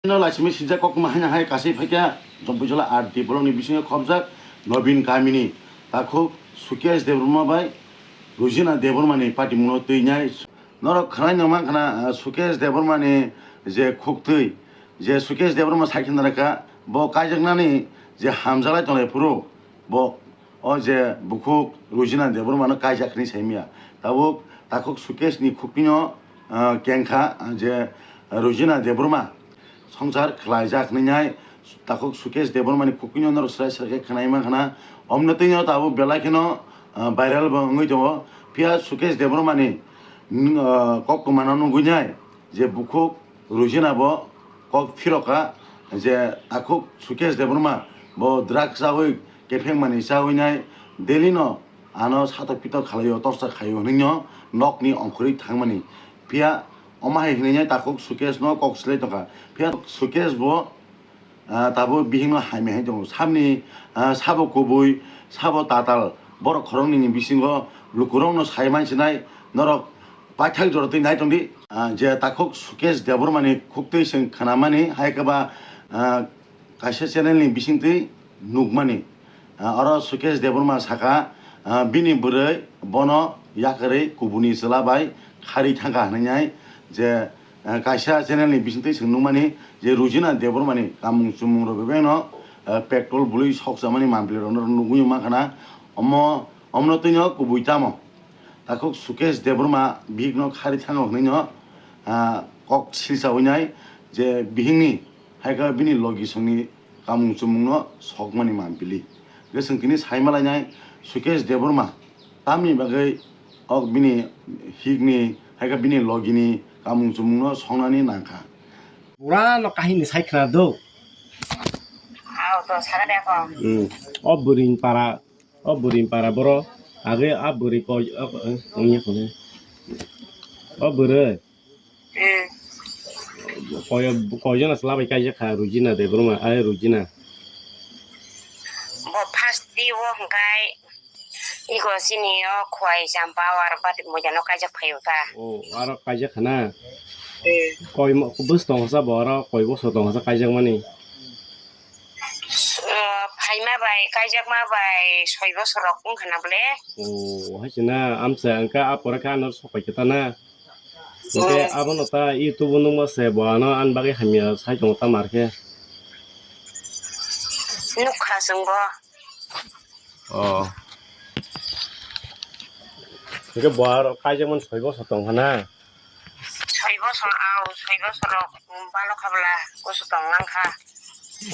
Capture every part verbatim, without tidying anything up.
No laisimi sinjak koktwma haino hai kasai phaikha, Dombujala R D block ni bisingo khobjak Nobin kamini takhuk Sukesh Debbarma bai Rujina Debbarma ni patimungno twi nai. Norok khwnai no mankha na, ah, Sukesh Debbarma ni je khuktwi, je Sukesh Debbarma sai khna rwkha, bo kaijaknani je hamjalai tonglai phuru, bo o je bukhuk Rujina Debbarma no kaijak hinwi saimya. Tabuk takhuk Sukesh ni khukti no, ah, kengkha, ah, je Rujina Debbarma songsar khlaijak hinwi nai takhuk Sukesh Debbarma ni khukti no norok srai srai khe khwnai mankha na. Omno twi no tabuk belai kheno, ah, viral bo wngwi tongo. Phiya Sukesh Debbarma ni, mm, ah, koktwma no nugwi nai je bukhuk Rujina bo kok phirokha je takhuk Sukesh Debbarma bo drugs chawi kepheng mani chawi nai, daily no ano satok pitok khalai o, torsa khai o hinwi no nokni ongkhorwi thangmani. Phiya omo hai hinwi nai takhuk Sukesh no kok silai tongkha. Phiya Sukesh bo, ah, tabuk bihik no hamya hai tongo. Sabni, ah, sabo kubui, sabo tatal, borok khoroknwi ni bisingo lukurok no sai mansinai norok paithak jora twi nai tongdi. Ah, je takhuk Sukesh Debbarma ni khuktwi chwng khnamani, hai khe ba, ah, kaisa channel ni bisingtwi nukmani. Ah, oro Sukesh Debbarma saka, ah, bini bwrwi bono yakarwi kubuni chwla bai kharwi thangkha hinwi nai je, ah, kaisa channel ni bisingtwi chwng nukmani je Rujina Debbarma ni kamung chumung rok bebak no, ah, petrol bwlwi sokchamani mampli rok no nugwi mankha na. Omo, omno twi no kubui tamo. Takhuk Sukesh Debbarma bihikno khari thango hwnwi no, ah, kok silsa winai je bihikni hai khe bini logi songni kamung chumungno sokmani mampili. Hwnkhe chwng tini sai malainai Sukesh Debbarma tamni bagwi ok bini hikni hai khe bini logini kamung chumungno songnani nangkha. Pura no kahini sai khna do. Ao to sara de ko. Hmm. O bwrwi para O bwrwi para boro agwi a bwrwi koi, o, o, wngya khe. O bwrwi. Hmm. Koi, koi jona chwla bai kaijak kha, Rujina Debbarma, ai Rujina. Bo first di o hwnkhe iko chini o Khwai Champa o aro bati moja no kaijak phaio ta. O, aro kaijak kha na? Hmm. Koi mo-, bwswk tong kha sa bo aro koi bosor tong kha sa kaijak mani? Uh, phaima bai, kaijakma bai, soi bosor rok wngkha na bole. Oh, hai se na, amsa wngkha, a pore khe ano sok pai khe ta na. Hwnkhe mm, abono ta YouTube o nukma se, bo ano ani bagwi hamya sai tongo ta mar khe. Nukha chwng bo. Oh. Hwnkhe bo aro kaijakmani soi bosor tong kha na? Soi bosor, ao, soi bosor rok, um, balo kha bwla, kusu tong lang kha.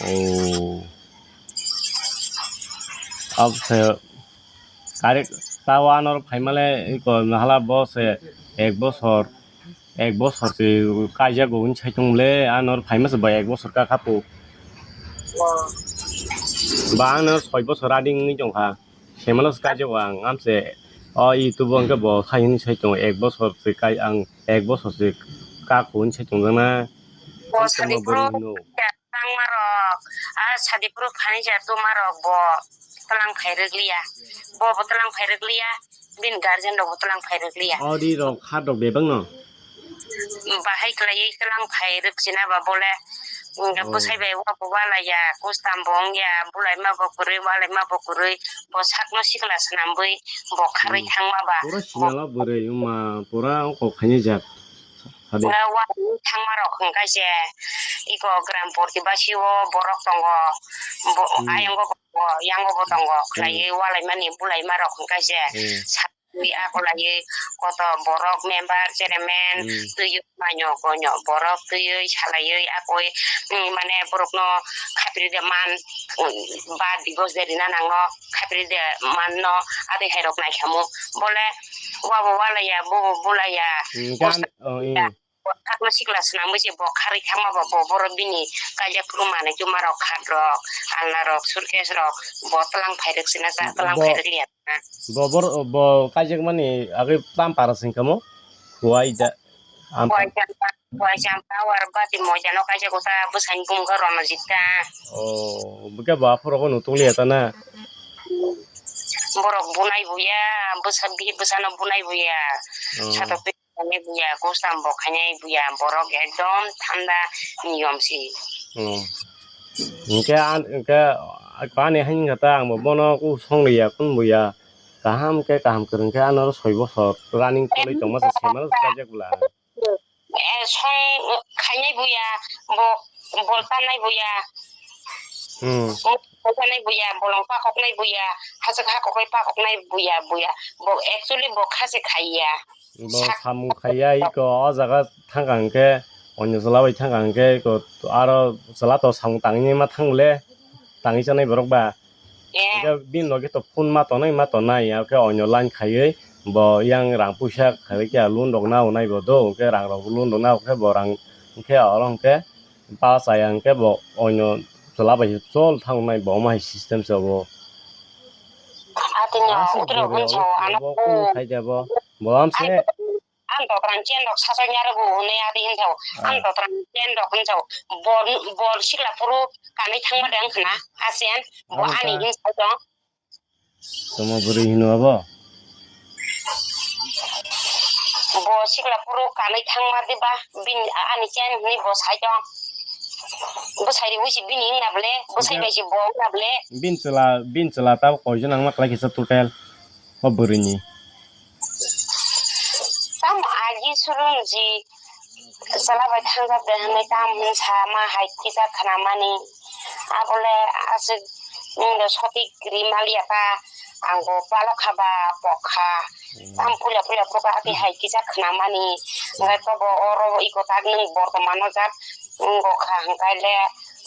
Oh. Abo se, kare, ta o ano phaima le, iko, hala bo se, ek bosor, ek bosor se kaijago hwn sai tong le, ano phaima se bo ek bosor ka kha pu. Oh. Ba ano soi bosor ading wngwi tong kha. Semano se kaijago ang, amse o YouTube o hwnkhe bo khai hwnwi sai tongo, ek bosor se kai ang, ek bosor se kak hwnwi sai tongjak na. Bo amse sadi mo bwrwi phuru hwnwi. Tangma rok, a sadi phuru phani ja tuma rok bo tlang phai rwk liya. Bo bo tlang phai rwk liya, bini guardian rok bo tlang phai rwk liya. Ori rok khat rok bebak no. Bahai khlaiwi tlang phai rwk sina ba bole, mm, oh, bwsai bai wa bo walai ya, kustam bo wng ya, bulai ma bo kwrwi, walai ma bo kwrwi, bo sakno sikla swnambwi bo kharwi hmm, thangma ba. Pura bo sinalo bwrwi wngma, pura ongkok khaini jak. Sadi. Nga wa thangma rok hwnkha se, iko gram porti basi o borok tongo, bo hmm, ayongo bo, yango bo tongo, hmm, khlaiwi walai mani bulai ma rok hwnkha se. Hmm. Wi akolaiwi koto borok member, chairman, hmm, twiwi manyo konyo borok twiwi salaiwi akoi, mm, mane borokno khapri de man, mm, ba digos de rina nangno khapri de manno adai hai rok naikhamu bole wabo walaiya bobo bulaiya. Hmm, gan, oh, eh. Sakno sikla swnamwi se bo kharwi thangma bo, bo borok bini kaijak phuru manwi tuma rok khat rok, alna rok, suitcase rok, bo tlang phai rwk sina ta, tlang bo phai rwk liya ta. Bo bor-, bo kaijakmani agwi tlam para se wngkha mo? Huai da, am- Huai jang, huai jang power bati moja no kaijak ta bwsani bumung khe Ronojit ta. Oh, bwkhe bo aphuru khe nutung liya ta na? Borok bunai buya, bwsa bi-, bwsano bunai buya. Oh. Satok khainai buya, kusam bo khainai buya, borok ekdom thanda niyom si. Hmm. Hingke an, hingke ani hai wngkha ta, ang bo bono ku song liya, kun buya. Kaham khe kaham kwrwng khe ano soi bosor running choli tongma se sema no khaijak bwla. Eh, song khainai buya, bo bol tanai buya. Hmm. Bol tanai buya, bolong pakoknai buya, hachak hakoknai pakoknai buya, buya. Bo actually bo kha se khaiya. Bo samung khaiya iko o jaga thangkha hwnkhe, onyo chwla bai thangkha hwnkhe iko aro chwla to samung tangwi ma thang le, tangwi chanai borok ba. Eh. Hwnkhe bini logi to phone ma tonwi ma tonai, hwnkhe onyo line khaiwi bo yang rang puisa khaiwi khe loan rok na nai bo do, hwnkhe rang rok loan rok na khe bo rang hwnkhe oro hwnkhe. Ba chaya hwnkhe bo oino chwla bai se chol thangnai bo omo hai system se obo. Atini aswk utro bwrwi hwnsa obo ano bo kung khai de bo. Bo amse. Ang dotrang chen rok sasai nyarwgo hwnwi adi hwnsa o. Ah. Ang dotrang chen rok hwnsa o. Bor, bor sikla phuru kanwi thangma de wngkha na. Asen bo abo ani ta. Hwnsa o. Tamo bwrwi hino abo? Bo sikla phuru kanwi thangma diba, bini ani chen hwnwi bo sai tong. Bwsai riwi se bini wngna bwle, bwsai bai se bo wngna bwle. Bin chwla, bin chwla tabuk koijon nangma kwlai kisa total o bwrwini. Tamo agi surung ji. Chwla bai thangjak de hwnwi tamo hwnsa ma hai kisa khnamani. Abole aswk nwng de sotik ri maliya ta, ang bo palok kha ba pok kha. Hmm. Tamo puila puila phuru kha ati hai kisa khnamani. Hwnkhe tobo oro iko tak nwng bortomano jak wngkha hwnkhe le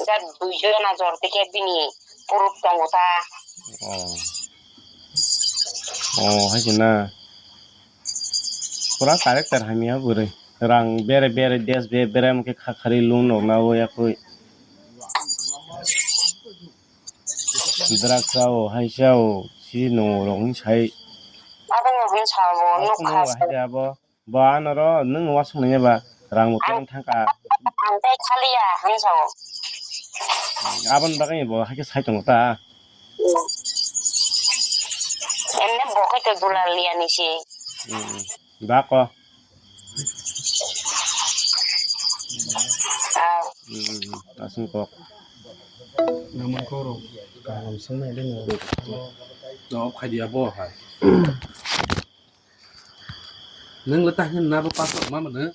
jak duijon ajor tike bini proof tongo ta. Oh. Oh, hai se na. Pura character hamya bwrwi. Rang bere bere des be bere mukhe kha khari loan rok na o yakui. Drugs rao, hai sao, si no rok ni sai. Abo no hin sao, nukha. Hai de abo. Bo ano ro nwng wasung nanya ba rang bo tang thangka. Ang tai khaliya, hin sao. Abon bagwi bo hai khe sai tongo ta. Emne bo khe to dulal liya ni si. Hmm. Ba ko. Ah. Hmm, aswng kok. Naman koro. Kaham swngnai de no. No, khai dia bo hai. Nang le ta hin na bo pastor ma mane.